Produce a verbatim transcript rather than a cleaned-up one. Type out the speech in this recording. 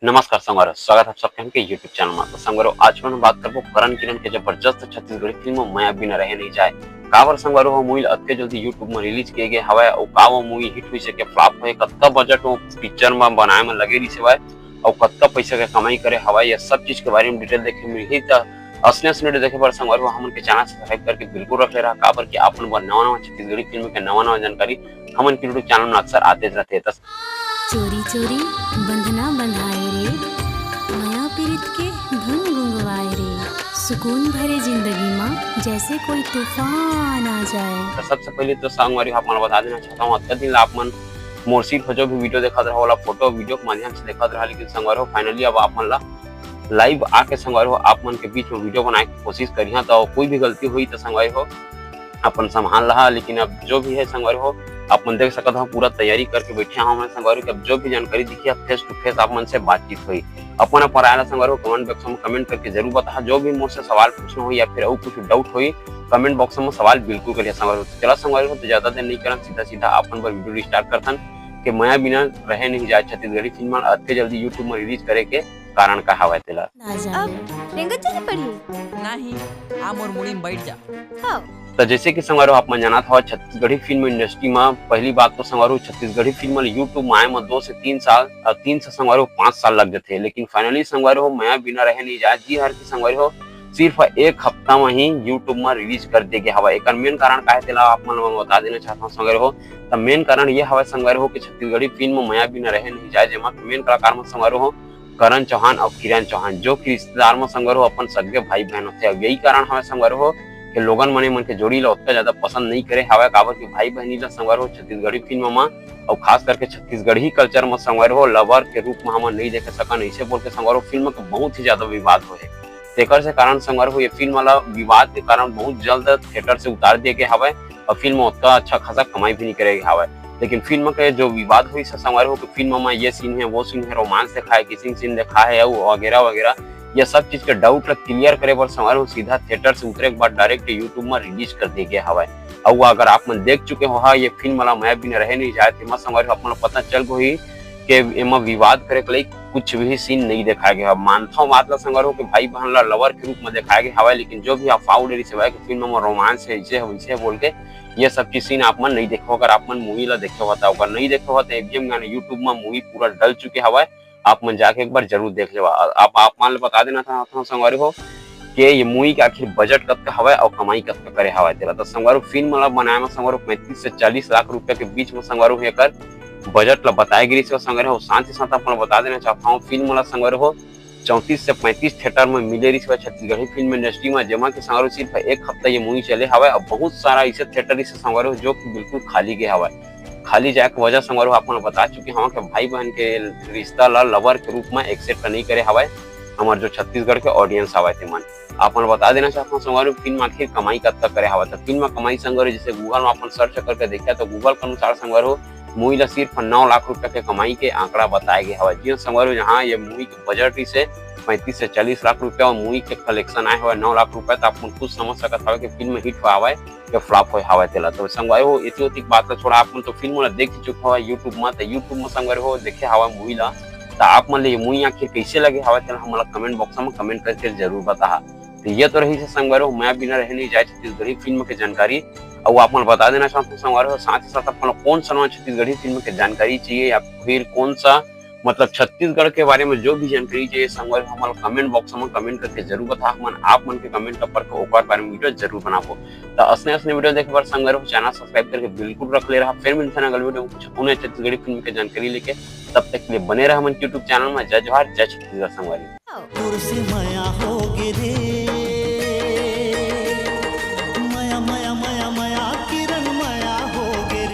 नमस्कार संगवारी हो, स्वागत है आप सबके हमके YouTube चैनल में। तो संगवारी हो, आज हमन बात करबो करण किरण के जबरदस्त छत्तीसगढ़ी फिल्म मया बिना रहे नहीं जाए। काबर संगवारी हो, movie ल अतके जल्दी YouTube में release किए गए हवय, अउ का वो movie hit होइस के flop होए, कतका budget वो पिक्चर में बनाए में लगे रहिस हवय, अउ कतका पैसा के कमाई करे हवय, ये सब चीज के बारे में detail देखे मिलही। त असने असने video देखे बर संगवारी हो, हमन के चैनल subscribe करके बिल्कुल रख ले रहा, काबर कि आप मन बर नवा नवा छत्तीसगढ़ी फिल्म के नवा नवा जानकारी हमन के YouTube चैनल में अक्सर आते रहते। त चोरी चोरी बंधना बंधाए रे, मया पीरित के धुन गुंगवाए रे, सुकून भरे जिंदगी मा जैसे कोई तूफान आ जाए। तो सबसे पहले तो संगवारी हो आप मन ला बता देना चाहता हूँ, अतका दिन ला आप मन मोर सिर्फ जो भी video देखत रहा, ओला photo video के माध्यम से देखत रहा, लेकिन संगवारी हो finally अब आप मन ला live आके संगवारी हो आप मन के बीच में video बनाए के कोशिश करिहा। तो कोई भी गलती होई तो संगवारी हो अपन संभाल लहा, लेकिन अब जो भी है संगवारी हो, आप मन देख सकत हो पूरा तैयारी करके बैठे हवं मैं संगवारी हो, कि अब जो भी जानकारी दिखी, अब face to face आप मन से बातचीत होई। अपन अपन राय ला संगवारी हो comment box में comment करके जरूर बताहा। जो भी मोर से सवाल पूछना होई या फिर अउ कुछ doubt होई, comment box में सवाल बिल्कुल करिहा संगवारी हो। तो चला संगवारी हो, तो ज्यादा देर नहीं करन, सीधा सीधा अपन बर video start करथन कि मया बिना रहे नहीं जाए छत्तीसगढ़ी फिल्म मन अतके जल्दी YouTube में release करे के कारण का हवय तेला। ना जाने। अब रेंगत चले पड़ी। नहीं, आ मोर मुड़ी में बैठ जा। हाँ। तो जैसे कि संगवारी हो आप मन जानत हव, छत्तीसगढ़ी फिल्म industry में पहली बात तो संगवारी हो छत्तीसगढ़ी फिल्म ल YouTube में आए में दो से तीन साल और तीन से संगवारी हो पाँच साल लग जाते, लेकिन finally संगवारी हो मया बिना रहे नहीं जाए जी हर की संगवारी हो सिर्फ एक हफ्ता में ही YouTube में release कर दे गया हवा। एकर main कारण का है तेला आप मन ल मैं बता देना चाहता हूँ संगवारी हो। तो main कारण ये हवा संगवारी हो कि छत्तीसगढ़ी फिल्म मया बिना रहे नहीं जाए, जेमा main कलाकार में संगवारी हो करण चौहान और किरण चौहान, जो कि रिश्तेदार में संगवारी हो अपन सगे भाई बहन होते हैं। यही कारण हवे संगवारी हो कि लोगन मन मन के जोड़ी ला उतना ज्यादा पसंद नहीं करे हवे, काबर कि भाई बहनी ला संगवारी हो छत्तीसगढ़ी फिल्म में और खास करके छत्तीसगढ़ी culture में संगवारी हो lover के रूप में हमन नहीं देखे सकन, ऐसे बोल के संगवारी हो फिल्म के बहुत ही ज्यादा विवाद होए। तेकर से कारण संगवारी हो ये फिल्म वाला विवाद के कारण बहुत जल्द theatre से उतार दिए गए हवे और फिल्म ओतका अच्छा खासा कमाई भी नहीं करे हवे। लेकिन फिल्म के जो विवाद होइस संगवारी हो कि फिल्म में ये scene है, वो scene है, romance दिखाए, kissing scene दिखाए है, वो वगैरह वगैरह, ये सब चीज के doubt ला clear करे बर संगवारी हो सीधा theatre से उतरे के बाद direct YouTube में release कर दिए गए हवे। और अगर आप मन देख चुके हो हा, ये फिल्म वाला मया बिना रहे नहीं जाए, तेमा संगवारी हो आप मन ला पता चल गई कि एमा विवाद करे के लिए कुछ भी scene नहीं दिखाया गया है। मानथव बात ला संगवारी हो कि भाई बहन ला lover के रूप में दिखाया गया हवे, लेकिन जो भी अफवाह उड़े रहिस हवय कि फिल्म में romance है, ऐसे है, वैसे है बोल के, ये सब चीज scene आप मन नहीं देखो। अगर आप मन movie ला देखे हो तो, अगर नहीं देखे हो तो एबीएम गाने YouTube में movie पूरा डल चुके हवय, आप मन जाके एक बार जरूर देख लेवा। अब आप मन ला बता देना चाहत हूँ संगवारी हो कि ये movie के आखिर budget कतका हवय और कमाई कतका करे हवय तेला। तो संगवारी हो फिल्म ला बनाए में संगवारी हो पैंतीस से चालीस लाख रुपया के बीच में संगवारी हो एकर budget ला बताए गिरिस हे संगवारी हो। साथ ही साथ आप मन ला बता देना चाहत हूँ फिल्म ला संगवारी हो चौंतीस से पैंतीस theatre में मिले रहिस हवय छत्तीसगढ़ी फिल्म industry में, जेमा के संगवारी हो सिर्फ एक हफ्ता ये movie चले हवय। अब बहुत सारा ऐसे theatre रहिस हे संगवारी हो जो कि बिल्कुल खाली गे हवय। खाली जाए के वजह संगवारी हो आप मन ला बता चुके हवं कि भाई बहन के रिश्ता ला lover के रूप में accept नहीं करे हवय हमर जो छत्तीसगढ़ के audience हवय ते मन। आप मन ला बता देना चाहत हूँ संगवारी हो फिल्म आखिर कमाई कतका करे हवय। तो फिल्म कमाई संगवारी हो जैसे Google में अपन search करके देखा तो Google के अनुसार संगवारी हो movie ला सिर्फ नौ लाख रुपया के कमाई के आंकड़ा बताए गए हवय। जी हाँ संगवारी हो, जहाँ ये movie के budget रहिस हे पैंतीस से चालीस लाख रुपया और movie के collection आए हवय नौ लाख रुपया, तो आप मन खुद समझ सकत हवय कि फिल्म hit होए हवय या flop होए हवय तेला। तो संगवारी हो एती ओती बात ला छोड़ा, आप मन तो फिल्म ला देख ही चुके हवय YouTube में, तो YouTube में संगवारी हो देखे हवय movie ला, तो आप मन ले ये movie आखिर कैसे लगे हवय तेला हमन ला comment box में comment करके जरूर बताहा। तो ये तो रहिस हे संगवारी हो मया बिना रहे नहीं जाए छत्तीसगढ़ी फिल्म के जानकारी। और आप मन बता देना चाहत हूँ संगवारी हो, साथ ही साथ आप मन ला कौन सा नवा छत्तीसगढ़ी फिल्म के जानकारी चाहिए या फिर कौन सा मतलब छत्तीसगढ़ के बारे में जो भी जानकारी चाहिए संगवारी हो, हमन ला comment box में comment करके जरूर बताहा। हमन आप मन के comment ला पढ़ के ओकर बारे में video जरूर बनाबो। तो असने असने video देखे बर संगवारी हो channel subscribe करके बिल्कुल रख ले रहा। फिर मिलथन अगले video में कुछ अन्य छत्तीसगढ़ी फिल्म के जानकारी लेके। तब तक के लिए बने रहा हमन YouTube channel में। जय जोहार, जय छत्तीसगढ़ संगवारी। दूर से मया हो गे रे।